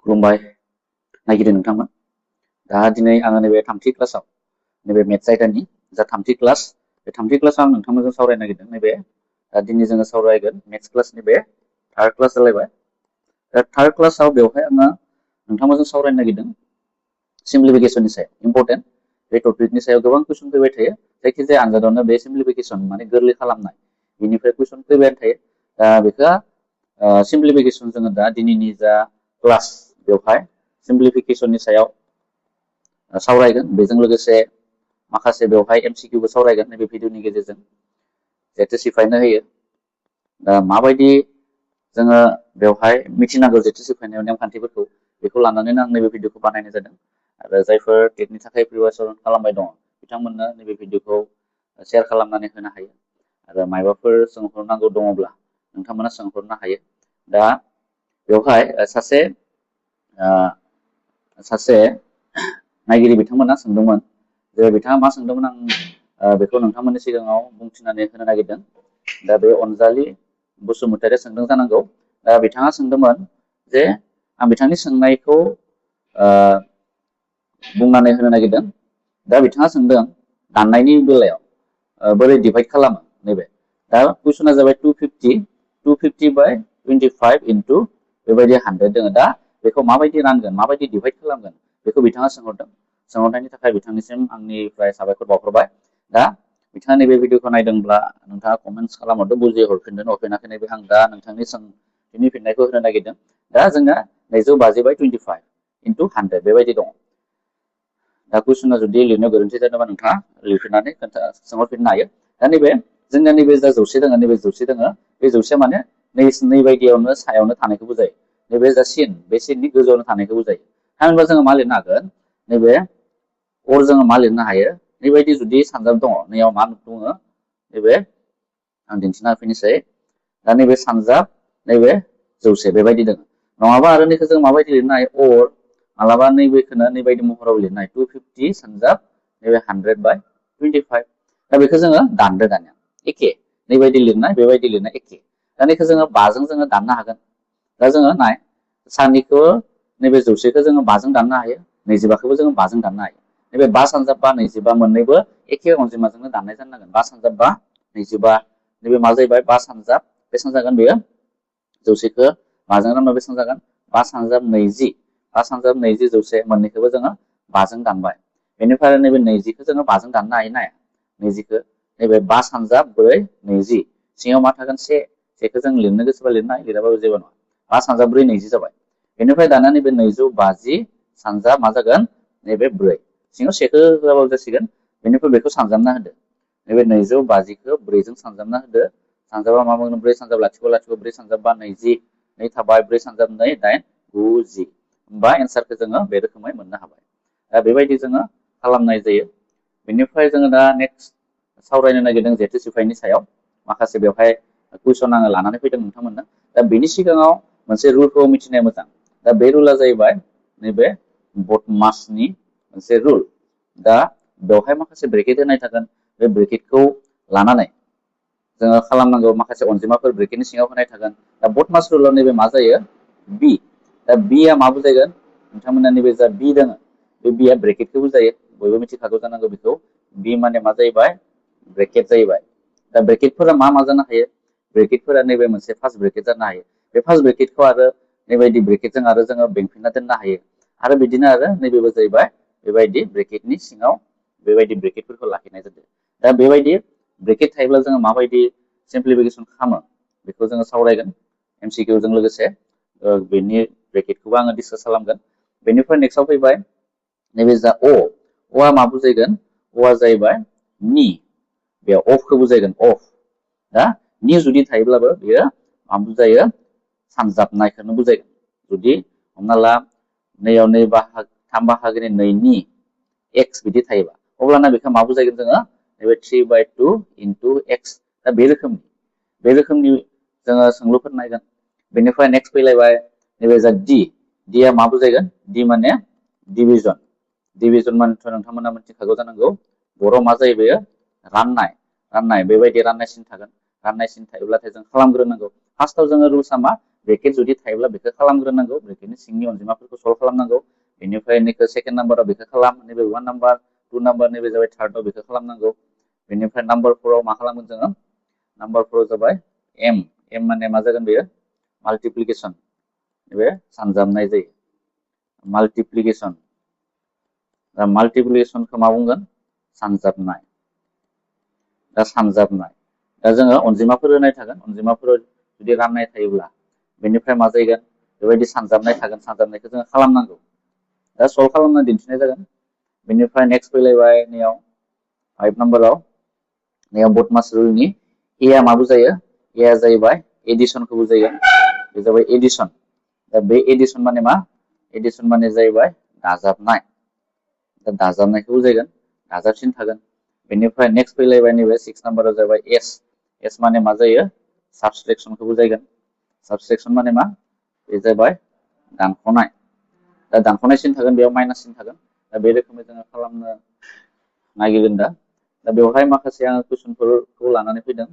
खुलुमबाय नायगिरि नोंथांमोन। दा दिनै आङो नैबे थामथि क्लासाव नैबे मेथ्स आयदानि जा थामथि क्लास बे थामथि क्लासाव आं नोंथांमोनजों सावरायनो नागिरदों। नैबे दिनै जोङो सावरायगोन मेथ्स क्लासनि बे थार्ड क्लास जालायबाय। दा थार्ड क्लासाव बेवहाय आङो नोंथांमोनजों सावरायनो नागिरदों सिम्प्लिफिकेसननि सायाव। इम्परटेन्ट बे टपिकनि सायाव गोबां कुइसन फैबाय थायो। जायखिजाया आनजादावनो बे सिम्प्लिफिकेसन माने गोरलै खालामनाय बेनिफ्राय कुइसन फैबायानो थायो। दा बेखौ सिम्प्लिफिकेसन जोङो दा दिनैनि जा क्लास बेवहाय सिम्प्लिफिकेसननि सायाव सावरायगोन। बेजों लोगोसे माखासे बेवहाय एमसिकिउबो सावरायगोन नैबे भिडिअनि गेजेरजों जाहाथे सिफायनो होयो। दा माबायदि जोङो बेवहाय मिथिनांगौ जेथो सिफायनायाव नेमखान्थिफोरखौ बेखौ लानानैनो आं नैबे भिडिअखौ बानायनाय जादों। आरो जायफोर टेटनि थाखाय प्रिपारेसन खालामबाय दङ बिथांमोननो नैबे भिडिअखौ शेयार खालामनानै होनो हायो। आरो मायबाफोर सोंहरनांगौ दङब्ला नोंथांमोना सोंहरनो हायो। दा बेवहाय सासे नायगिरि बिथांमोना सोंदोंमोन जे बिथाङा मा सोंदोंमोन आं बेखौ नोंथांमोननि सिगाङाव बुंथिनानै होनो नागिरदों। दा बे अनजालि बसुमतारिया सोंदों जानांगौ। दा बिथाङा सोंदोंमोन जे आं बिथांनि सोंनायखौ बुंनानै होनो नागिरदों। दा बिथाङा सोंदों दाननायनि बेलायाव बोरै डिभाइड खालामो नैबे। दा कुइसना जाबाय 250 बाय 25 इन्टु बेबायदि 100 दङ। दा बेखौ माबायदि रानगोन माबायदि डिभाइड खालामगोन बेखौ बिथाङा सोंहरदों। सोंहरनायनि थाखाय बिथांनिसिम आंनिफ्राय साबायखर बावहरबाय। दा बिथाङा नैबे भिडिअखौ नायदोंब्ला नोंथाङा कमेन्ट्स खालामहरदो, बुजिहरफिनदों हरफिनाखै नैबे आं दा नोंथांनि सोंथिनि फिननायखौ होनो नागिरदों। दा जोंना 250 बाय 25 इन्टु 100 बेबायदि दङ। दा कुइसना जुदि लिरनो गोरोन्थि जादोंबा नोंथाङा लिरफिननानै सोंहरफिननो हायो। दा नैबे जोंना नैबे जा 100 दङ नैबे 100 दङ। बे 100 माने नै बायदियावनो सायावनो थानायखौ बुजायो। नैबे जा सिन बे सिननि गोजौआवनो थानायखौ बुजायो। थामहिनबा जोङो मा लिरनो हागोन नैबे अर जोङो मा लिरनो हायो नैबायदि जुदि सानजाब दङ नैयाव मा दङ नैबे आं दिन्थिना होफिननोसै। दा नैबे सानजाब नैबे 100 बेबायदि दङ। नङाबा आरो नैखौ जों माबायदि लिरनो हायो अर मालाबा नैबेखौनो नैबायदि महराव लिरनाय 250 सानजाब नैबे 100 बाय 25। दा बेखौ जोङो दानदो दानिया एखे नैबायदि लिरनाय बेबायदि लिरनाय एखे। दा नैखौ जोङो 5 जों दाननो हागोन। दा जोङो नाय सानिखौ नैबे 100खौ जोङो 5 जों दाननो हायो, 25खौबो जोङो 5 जों दाननो हायो। नैबे 5 सानजाब 5 25 मोननैबो एखे अनजिमाजोंनो दाननाय जानो नांगोन। 5 सानजाब 5 25 नैबे मा जाहैबाय 5 सानजाब बेसेबां जागोन बेयो 100खौ 5 जों रानबा बेसेबां जागोन 5 सानजाब 20 5 सानजाब 20 100 मोननैखौबो जोङो 5 जों दानबाय। बेनिफ्राय नैबे 20खौ जोङो 5 जों दाननो हायो ना हाया 20खौ नैबे 5 सानजाब 4 20 सिङाव मा थागोन 1 जों लिरनो गोसोबा लिरनो हायो, लिराबाबो जेबो नङा। 5 सानजाब 4 20 जाबाय। बेनिफ्राय दाना नैबे 250 सानजाब मा जागोन नैबे 4 सिङाव 1खौ होआबाबो जासिगोन। बेनिफ्राय बेखौ सानजाबना होदो। नैबे 250खौ 4 जों सानजाबना होदो। सानजाबा मा मोनगोन 4 सानजाब लाथिख' लाथिख' 4 सानजाब 5 20 नै थाबाय 4 सानजाब 2 8 90। होमबा एन्सारखौ जोङो बे रोखोमै मोननो हाबाय। दा बेबायदि जोङो खालामनाय जायो। बेनिफ्राय जोङो दा नेक्स्ट सावरायनो नागिरदों जेथो सिफायनायनि सायाव। माखासे बेवहाय कुइसन आङो लानानै फैदों नोंथांमोननो। दा बेनि सिगाङाव मोनसे रुलखौ मिथिनाया मोजां। दा बे रुला जाहैबाय नैबे बदमासनि मोनसे रुल। दा बेवहाय माखासे ब्रेकेट होनाय थागोन। बे ब्रेकेटखौ लानानै जोङो खालामनांगौ माखासे अनजिमाफोर ब्रेकेटनि सिङाव होनाय थागोन। दा बदमास रुलाव नैबे मा जायो बि। दा बिया मा बुजायगोन नोंथांमोना नैबे जा बि दङ बे बिया ब्रेकेटखौ बुजायो। बयबो मिथिखागौ जानांगौ बेखौ। बि माने मा जाहैबाय ब्रेकेट जाहैबाय। दा ब्रेकेटफोरा मा जानो हायो ब्रेकेटफोरा नैबे मोनसे फार्स्ट ब्रेकेट जानो हायो। बे फार्स्ट ब्रेकेटखौ आरो बेबायदि ब्रेकेटजों आरो जोङो बेंफिनना दोननो हायो। आरो बिदिनो आरो नैबेबो जाहैबाय बेबायदि ब्रेकेटनि सिङाव बेबायदि ब्रेकेटफोरखौ लाखिनाय जादों। दा बेबायदि ब्रेकेट थायोब्ला जोङो माबायदि सिम्प्लिफिकेसन खालामो बेखौ जोङो सावरायगोन एमसिकिउजों लोगोसे। बेनि ब्रेकेटखौबो आङो डिसकास खालामगोन। बेनिफ्राय नेक्स्टआव फैबाय नैबे जा अआ मा बुजायगोन अआ जाहैबाय नि। बेयाव अफखौ बुजायगोन अफ। दा नि जुदि थायोब्लाबो बेयो मा बुजायो सानजाबनायखौनो बुजायगोन। जुदि हमना ला नैयाव 3 बाहागोनि 2 एक्स बिदि थायोबा अब्लाना बेखौ मा बुजायगोन जोङो नैबे 3/2 इन्टु एक्स। दा बे रोखोमनि जोङो सोंलुफोर नायगोन। बेनिफ्राय नेक्स्ट फैलायबाय नैबे जा डिया मा बुजायगोन डि माने डिभिजन। डिभिजन मानेथ' नोंथांमोना मिथिखागौ जानांगौ बर'आव मा जायो बेयो राननाय बेबायदि राननाय सिन थागोन। राननाय सिन थायोब्लाथाय जों खालामग्रोनांगौ। फार्स्टआव जोङो रुल्सआ मा ब्रेकेट जुदि थायोब्ला बेखौ खालामग्रोनांगौ ब्रेकेटनि सिंनि अनजिमाफोरखौ सल्भ खालामनांगौ बेनिफ्राय नैखौ सेकेन्ड नाम्बाराव बेखौ खालाम नैबे 1 नाम्बार 2 नाम्बार नैबे जाबाय थार्डआव बेखौ खालामनांगौ बेनिफ्राय नाम्बार 4आव मा खालामगोन जोङो नाम्बार 4आव जाबाय एम माने मा जागोन बेयो माल्टिप्लिकेशन बे सानजाबनाय जायो माल्टिप्लिकेशन दा माल्टिप्लिकेशनखौ मा बुंगोन सानजाबनाय दा जोङो अनजिमाफोर होनाय थागोन अनजिमाफोराव जुदि राननाय थायोब्ला बेनिफ्राय मा जागोन बेबायदि सानजाबनाय थागोन सानजाबनायखौ जोङो खालामनांगौ दा सल्भ खालामना दिन्थिनाय जागोन बेनिफ्राय नेक्स्ट फैलायबाय नैयाव 5 नाम्बाराव नैयाव बदमास रुलनि ए मा बुजायो ए जाहैबाय एडिशनखौ बुजायो बे जाबाय एडिशन दा बे एडिशन माने मा एडिशन माने जाहैबाय दाजाबनाय दा दाजाबनायखौ बुजायगोन दाजाबसिन थागोन बेनिफ्राय नेक्स्ट फैलायबाय नैबे 6 नाम्बाराव जाबाय एस माने मा जायो साबस्ट्रेक्शनखौ बुजायगोन साबस्ट्रेक्शन माने मा बे जाबाय दानख'नाय दा दानख'नाय सिन थागोन बेयाव माइनास सिन थागोन दा बे रोखोमै जोङो खालामनो नागिरगोन दा बेवहाय माखासे आङो कुइसनफोरखौ लानानै फैदों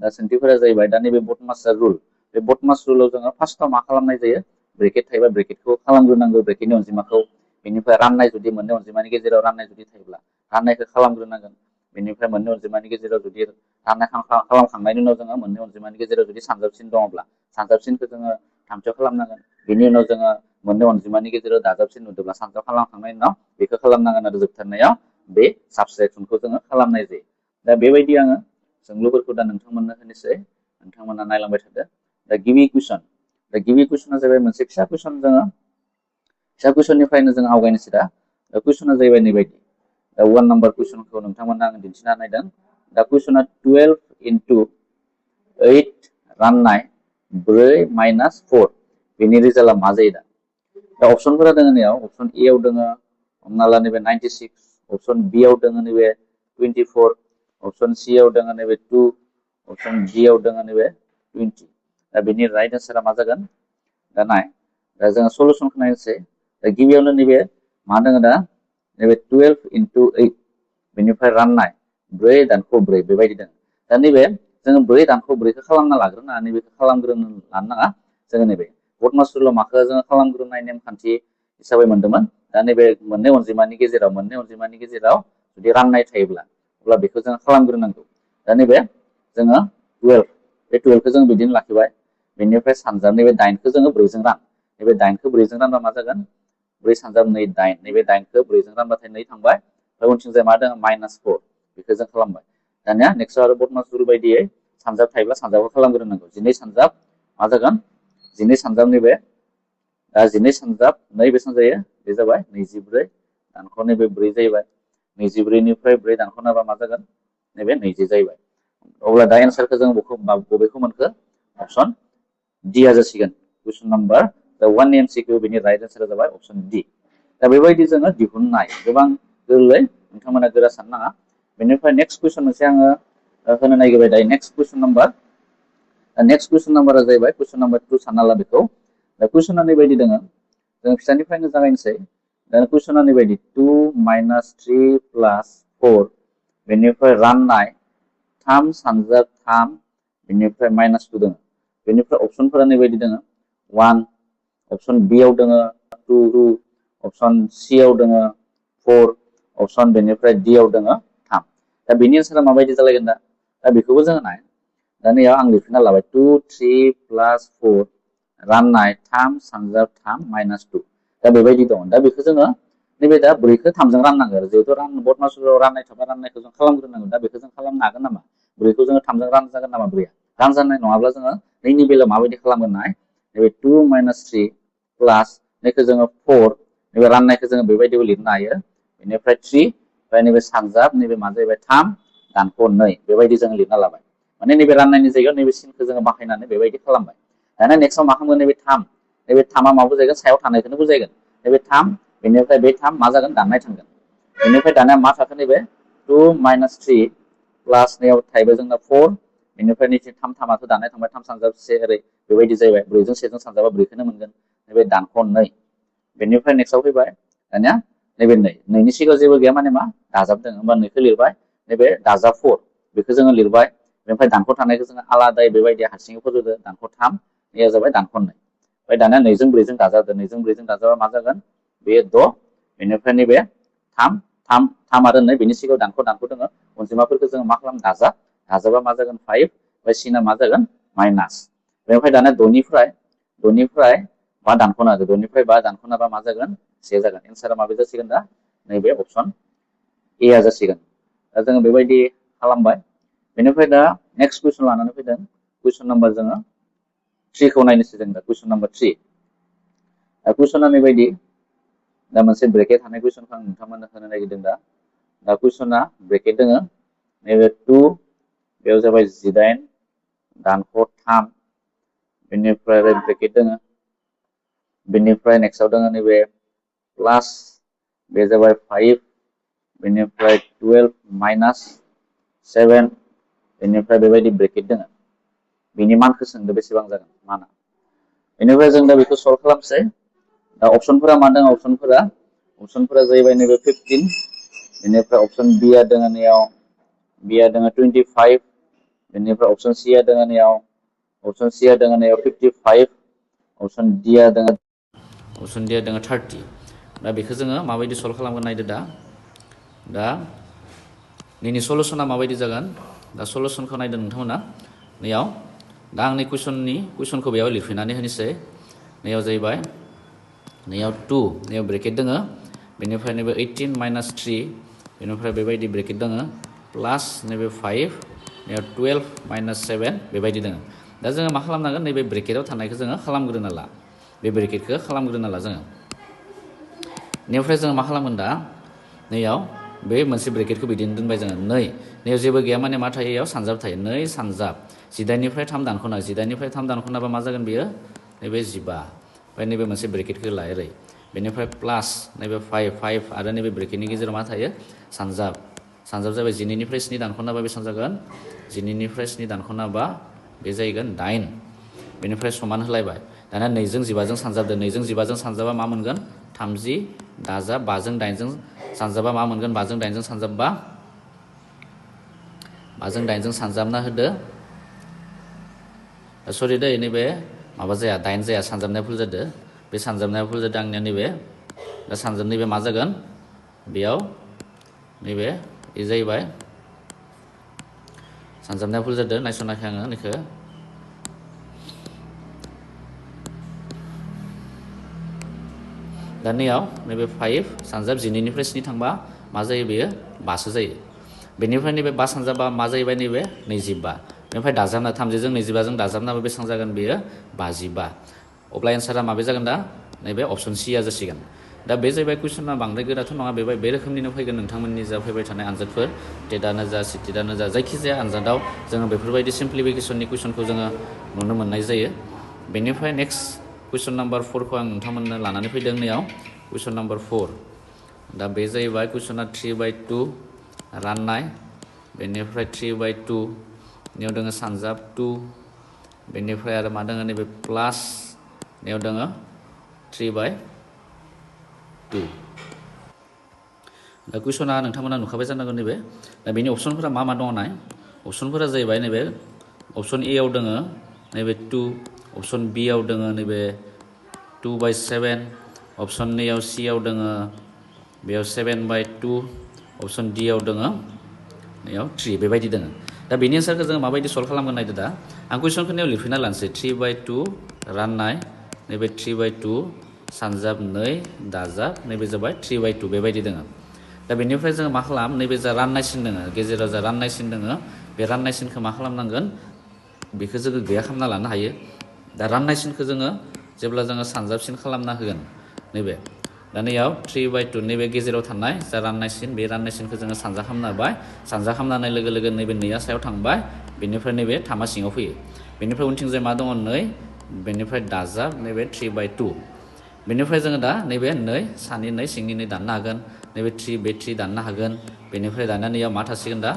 दा सोंथिफोरा जाहैबाय दा नैबे बदमास रुल बे बदमास रुलाव जोङो फार्स्टआव मा खालामनाय जायो ब्रेकेट थायोबा ब्रेकेटखौ खालामग्रोनांगौ ब्रेकेटनि अनजिमाखौ बेनिफ्राय राननाय जुदि मोननै अनजिमानि गेजेराव राननाय जुदि थायोब्ला राननायखौ खालामग्रोनांगोन बेनिफ्राय मोननै अनजिमानि गेजेराव जुदि राननाय खालामखांनायनि उनाव जोङो मोननै अनजिमानि गेजेराव जुदि सानजाबसिन दङब्ला सानजाबसिनखौ जोङो थामथियाव खालामनांगोन बेनि उनाव जोङो मोननै अनजिमानि गेजेराव दाजाबसिन नुदोंब्ला सानजाब खालामखांनायनि उनाव बेखौ खालामनांगोन आरो जोबथारनायाव बे साबस्ट्रेक्शनखौ जोङो खालामनाय जायो दा बेबायदि आङो सोंलुफोरखौ दा नोंथांमोननो होनोसै नोंथांमोना नायलांबाय थादो दा गिबि कुइसना जाबाय मोनसे फिसा कुइसन जोङो फिसा कुइसननिफ्रायनो जों आवगायनोसै दा कुइसना जाहैबाय नैबायदि दा 1 नाम्बार कुइसनखौ नोंथांमोना आं दिन्थिना नायदों दा कुइसना 12 into 8 राननाय 4 minus 4 बेनि रिजाल्टआ मा जायो दा अपसनफोरा दङ नैयाव अपसन ए आव दङ हमना ला नैबे 96 अपसन बी आव दङ नैबे 24 अपसन सी आव दङ नैबे 2 अपसन डी आव दङ नैबे 20 दा बेनि राइट आन्सारा मा जागोन दा नाय दा जोङो सलुसनखौ नायनोसै दा गिबियावनो नैबे मा दङ दा नैबे 12 into 8 बेनिफ्राय राननाय 4 दानख' 4 बेबायदि दङ दा नैबे जोङो 4 दानख' 4 खौ खालामना लाग्रोनाङा नैबेखौ खालामग्रोनो लानो नाङा जोङो नैबे बदमास रुलाव माखौ जोङो खालामग्रोनाय नेमखान्थि हिसाबै मोन्दोंमोन दा नैबे मोननै अनजिमानि गेजेराव जुदि राननाय थायोब्ला अब्ला बेखौ जोङो खालामग्रोनांगौ दा नैबे जोङो 12 बे 12खौ जों बिदिनो लाखिबाय बेनिफ्राय सानजाब नैबे 8खौ जोङो 4 जों रान नैबे 8खौ 4 जों रानबा मा जागोन 4 सानजाब 2 8 नैबे 8खौ 4 जों रानबाथाय 2 थांबाय ओमफ्राय उनथिंजाय मा दङ -4 बेखौ जों खालामबाय दानिया नेक्स्ट आरो बदमास रुल बायदियै सानजाब थायोब्ला सानजाबखौ खालामग्रोनांगौ 12 सानजाब मा जागोन 12 सानजाब नैबे दा 12 सानजाब 2 बेसेबां जायो बे जाबाय 24 दानख' नैबे 4 जाहैबाय 24 निफ्राय 4 दानख'नाबा मा जागोन नैबे 20 जाहैबाय अब्ला दा एन्सारखौ जों बबेखौ मोनखो अपसन डि जासिगोन कुइसन नाम्बार दा 1 एमसिकिउ बेनि राइट आन्सारा जाबाय अपसन डि दा बेबायदि जोङो दिहुननाय गोबां गोरलै नोंथांमोना गोरा साननो नाङा बेनिफ्राय नेक्स्ट कुइसन मोनसे आङो होनो नागिरबाय दायो नेक्स्ट कुइसन नाम्बारा जाहैबाय कुइसन नाम्बार 2 सानना ला बेखौ दा कुइसना ओरैबायदि दङ जों फिसानिफ्रायनो जागायनोसै दा कुइसना ओरैबायदि 2 minus 3 plus 4 बेनिफ्राय राननाय 3 सानजाब 3 बेनिफ्राय -2 दङ बेनिफ्राय अपसनफोरा ओरैबायदि दङ 1 अपसन बी आव दङ 2 अपसन सी आव दङ 4 अपसन बेनिफ्राय डी आव दङ 3 दा बेनि आन्सारा माबायदि जालायगोन दा बेखौबो जोङो नाय दा नैयाव आं लिरफिनना लाबाय 2 3 plus 4 राननाय 3 सानजाब 3 -2 दा बेबायदि दं दा बेखौ जोङो नैबे दा 4खौ 3 जों राननांगौ आरो जिहेतु बदमास रुलाव राननाय थाबा राननायखौ जों खालामग्रोनांगौ दा बेखौ जों खालामनो हागोन नामा 4खौ जोङो 3 जों रानजागोन नामा 4आ रानजानाय नङाब्ला जोङो नैनि बेलायाव माबायदि खालामगोन नाय नैबे 2 minus 3 प्लास नैखौ जोङो 4 नैबे राननायखौ जोङो बेबायदिबो लिरनो हायो बेनिफ्राय 3 ओमफ्राय नैबे सानजाब नैबे मा जाहैबाय 3 दानख' 2 बेबायदि जों लिरना लाबाय माने नैबे राननायनि जायगायाव नैबे सिनखौ जोङो बाहायनानै बेबायदि खालामबाय दाना नेक्स्टआव मा खालामगोन नैबे 3 मा बुजायगोन सायाव थानायखौनो बुजायगोन नैबे 3 बेनिफ्राय बे 3 मा जागोन दाननाय थांगोन बेनिफ्राय दानिया मा थाखो नैबे 2 minus 3 प्लास नैयाव थाहैबाय जोंना 4 बेनिफ्राय नैथि 3 थामाथ' दाननाय थांबाय 3 सानजाब 1 ओरै बेबायदि जाहैबाय 4 जों 1 जों सानजाबा 4खौनो मोनगोन नैबे दानख' 2 बेनिफ्राय नेक्स्टआव फैबाय दानिया नैबे 2 नि सिगाङाव जेबो गैया माने मा दाजाबदों होमबा 2खौ लिरबाय नैबे दाजाब 4 बेखौ जोङो लिरबाय बेनिफ्राय दानख' थानायखौ जोङो आलादायै बेबायदि हारसिङै फोजोबदो दानख' 3 नैया जाबाय दानख'नाय ओमफ्राय दानिया 2 जों 4 जों दाजाबदो 2 जों 4 जों दाजाबा मा जागोन बे 6 बेनिफ्राय नैबे 3 3 3 आरो 2 बेनि सिगाङाव दानख' दङ अनजिमाफोरखौ जों मा खालाम दाजाबा मा जागोन 5 ओमफ्राय सिना मा जागोन माइनास बेनिफ्राय दानिया 6 निफ्राय 5 दानख'नो हागोन 6 निफ्राय 5 दानख'नाबा मा जागोन 1 जागोन एन्सारा माबे जासिगोन दा नैबे अप्शन ए आ जासिगोन दा जोङो बेबायदि खालामबाय बेनिफ्राय दा नेक्स्ट कुइसन लानानै फैदों कुइसन नाम्बार जोङो 3 खौ नायनोसै जों दा कुइसन नाम्बार 3 दा कुइसना नैबायदि दा मोनसे ब्रेकेट थानाय कुइसनखौ आं नोंथांमोननो होनो नागिरदों दा कुइसना ब्रेकेट दङ नैबे 2 बेयाव जाबाय 18 दानख' 3 बेनिफ्राय ब्रेकेट दङ बेनिफ्राय नेक्स्टआव दङ नैबे प्लास बे जाबाय 5 बेनिफ्राय 12 माइनास 7 बेनिफ्राय बेबायदि ब्रेकेट दङ बिनि मानखौ सोंदो बेसेबां जागोन माना बेनिफ्राय जों दा बेखौ सल्भ खालामसै दा अपसनफोरा मा दङ अपसनफोरा जाहैबाय नैबे 15 बेनिफ्राय अपसन बी आ दङ नैयाव बी आ दङ 25 बेनिफ्राय अपसन सी आ दङ नैयाव अपसन सी आ दङ नैयाव 55 अपसन डी आ दङ 30 दा बेखौ जोङो माबायदि सल्भ खालामगोन नायदो दा नैनि सलुसना माबायदि जागोन दा सलुसनखौ नायदो नोंथांमोना नैयाव दा आंनि कुइसनखौ बेयाव लिरफिननानै होनोसै नैयाव जाहैबाय नैयाव 2 नैयाव ब्रेकेट दङ बेनिफ्राय नैबे 18 माइनास 3 बेनिफ्राय बेबायदि ब्रेकेट दङ प्लास नैबे 5 नैयाव 12 माइनास 7 बेबायदि दङ दा जोङो मा खालामनांगोन नैबे ब्रेकेटाव थानायखौ जोङो खालामग्रोना ला बे ब्रेकेटखौ खालामग्रोना ला जोङो बेनिफ्राय जोङो मा खालामगोन दा नैयाव बे मोनसे ब्रेकेटखौ बिदिनो दोनबाय जोङो नैयाव जेबो गैया माने मा थायो इयाव सानजाब थायो 2 सानजाब 18 निफ्राय 3 दानख'ना 18 निफ्राय 3 दानख'नाबा मा जागोन बेयो नैबे 15 ओमफ्राय नैबे मोनसे ब्रेकेटखौ लाय ओरै बेनिफ्राय प्लास नैबे 5 आरो नैबे ब्रेकेटनि गेजेराव मा थायो सानजाब जाबाय 12 निफ्राय 7 दानख'नाबा बेसेबां जागोन 12 निफ्राय 7 दानख'नाबा बे जाहैगोन 8 बेनिफ्राय समान होलायबाय दाना 2 जों 15 जों सानजाबदो 2 जों 15 जों सानजाबा मा मोनगोन 30 दाजाब 5 जों 8 जों सानजाबा मा मोनगोन 5 जों 8 जों सानजाबबा 5 जों 8 जों सानजाबना होदो सरि दै नैबे माबा जाया 8 जाया सानजाबनाया भुल जादों बे सानजाबनाया भुल जादों आंनिया नैबे दा सानजाब नैबे मा जागोन बेयाव नैबे ए जाहैबाय सानजाबनाया भुल जादों नायसनाखै आङो नैखौ दा नैयाव नैबे 5 सानजाब 12 निफ्राय 7 थांबा मा जायो बेयो 5 सो जायो बेनिफ्राय नैबे 5 सानजाबा मा जाहैबाय नैबे 25 बेनिफ्राय दाजाबना 30 जों 25 जों दाजाबनाबा बेसेबां जागोन बेयो 55 अब्ला एन्सारा माबे जागोन दा नैबे अपसन सी आ जासिगोन दा बे जाहैबाय कुइसना बांद्राय गोराथ' नङा बे रोखोमनिनो फैगोन नोंथांमोननि जा फैबाय थानाय आनजादफोर टेटआनो जा सिटेटआनो जा जायखिजाया आनजादाव जोङो बेफोरबायदि सिम्प्लिफिकेसननि कुइसनखौ जोङो नुनो मोननाय जायो बेनिफ्राय नेक्स्ट कुइसन नाम्बार 4 खौ आं नोंथांमोननो लानानै फैदों नैयाव कुइसन नाम्बार 4 दा बे जाहैबाय कुइसना 3/2 राननाय बेनिफ्राय 3/2 नैयाव दङ सानजाब 2 बेनिफ्राय आरो मा दङ नैबे प्लास नैयाव दङ 3/2 दा कुइसना नोंथांमोना नुखाबाय जानांगौ नैबे दा बेनि अपसनफोरा मा दङ नाय अपसनफोरा जाहैबाय नैबे अपसन ए आव दङ नैबे 2 अपसन बी आव दङ नैबे 2/7 अपसन नैयाव सी आव दङ बेयाव 7/2 अपसन डी आव दङ नैयाव 3 बेबायदि दङ दा बेनि एन्सारखौ जोङो माबायदि सल्भ खालामगोन नायदो दा आं कुइसनखौ नैयाव लिरफिनना लानोसै 3/2 राननाय नैबे 3/2 सानजाब 2 दाजाब नैबे जाबाय 3/2 बेबायदि दङ दा बेनिफ्राय जोङो मा खालाम नैबे जा राननाय सिन दङ गेजेराव जा राननाय सिन दङ बे राननाय सिनखौ मा खालामनांगोन बेखौ जोङो गैया खालामना लानो हायो दा राननाय सिनखौ जोङो जेब्ला जोङो सानजाबसिन खालामना होगोन नैबे दा नैयाव 3/2 नैबे गेजेराव थानाय जा राननाय सिन बे राननाय सिनखौ जोङो सानजा खालामना होबाय सानजा खालामनाय लोगो लोगो नैबे 2आ सायाव थांबाय बेनिफ्राय नैबे 3आ सिङाव फैयो बेनिफ्राय उनथिंजाय मा दङ 2 बेनिफ्राय दाजाब नैबे 3/2 बेनिफ्राय जोङो दा नैबे 2 सानि 2 सिंनि 2 दाननो हागोन नैबे 3 बे 3 दाननो हागोन बेनिफ्राय दानिया नैयाव मा थासिगोन दा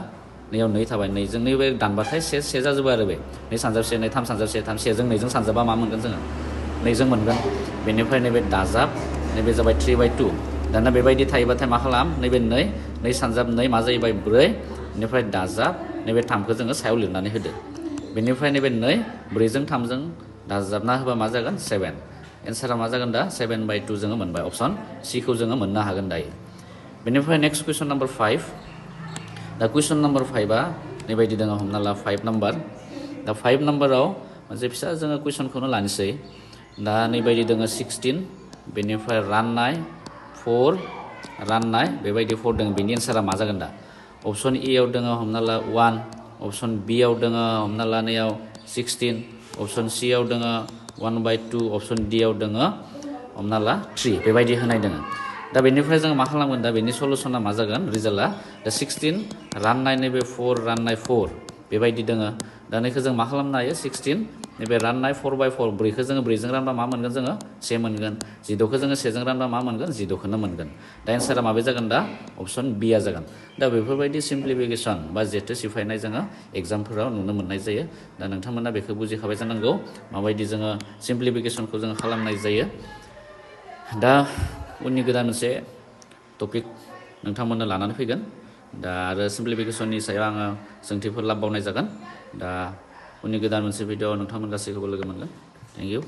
नैयाव 2 थाबाय 2 जों नैबे दानबाथाय 1 जाजोबो आरो बे 2 सानजाब 1 2 3 सानजाब 1 3 1 जों 2 जों सानजाबा मा मोनगोन जोङो 2 जों मोनगोन बेनिफ्राय नैबे दाजाब नैबे जाबाय 3/2 दाना बेबायदि थायोबाथाय मा खालाम नैबे 2 सानजाब 2 मा जाहैबाय 4 बेनिफ्राय दाजाब नैबे 3खौ जोङो सायाव लिरनानै होदो बेनिफ्राय नैबे 2 4 जों 3 जों दाजाबना होबा मा जागोन 7 एन्सारा मा जागोन दा 7/2 जोङो मोनबाय अप्शन सी खौ जोङो मोननो हागोन दायो बेनिफ्राय नेक्स्ट क्वेश्चन नम्बर 5 दा क्वेश्चन नम्बर 5 आ बेबायदि दङ हमना ला 5 नम्बर दा 5 नम्बराव मोनसे फिसा जोङो क्वेश्चनखौनो लानोसै दा नैबायदि दङ 16 बेनिफ्राय राननाय 4 राननाय बेबायदि 4 दङ बेनि एन्सारा मा जागोन दा अप्शन ए आव दङ हमना ला 1 अप्शन बी आव दङ हमना ला नैयाव 16 अप्शन सी आव दङ 1/2 अप्शन डी आव दङ हमना ला 3 बेबायदि होनाय दङ दा बेनिफ्राय जों मा खालामगोन दा बेनि सलुसना मा जागोन रिजाल्टआ दा 16 राननाय नैबे 4 राननाय 4 बेबायदि दङ दा नैखौ जों मा खालामनो हायो 16 नैबे राननाय 4/4 ब्रैखौ जोङो ब्रैजों रानबा मा मोनगोन जोङो 1 मोनगोन 16खौ जोङो 1जों रानबा मा मोनगोन 16खौनो मोनगोन दा एन्सारा माबे जागोन दा अप्शन बी आ जागोन दा बेफोरबायदि सिम्प्लिफिकेसन बा जेथो सिफायनाय जोङो एग्जामफोराव नुनो मोननाय जायो दा नोंथांमोना बेखौ बुजिखाबाय जानांगौ माबायदि जोङो सिम्प्लिफिकेसनखौ जोङो खालामनाय जायो दा उननि गोदान मोनसे टपिक नोंथांमोननो लानानै फैगोन दा आरो सिम्प्लिफिकेसननि सायाव आङो सोंथिफोर लाबोबावनाय जागोन दा उननि गोदान मोनसे भिडिअ नोंथांमोन गासैखौबो लोगो मोनगोन थेंक इउ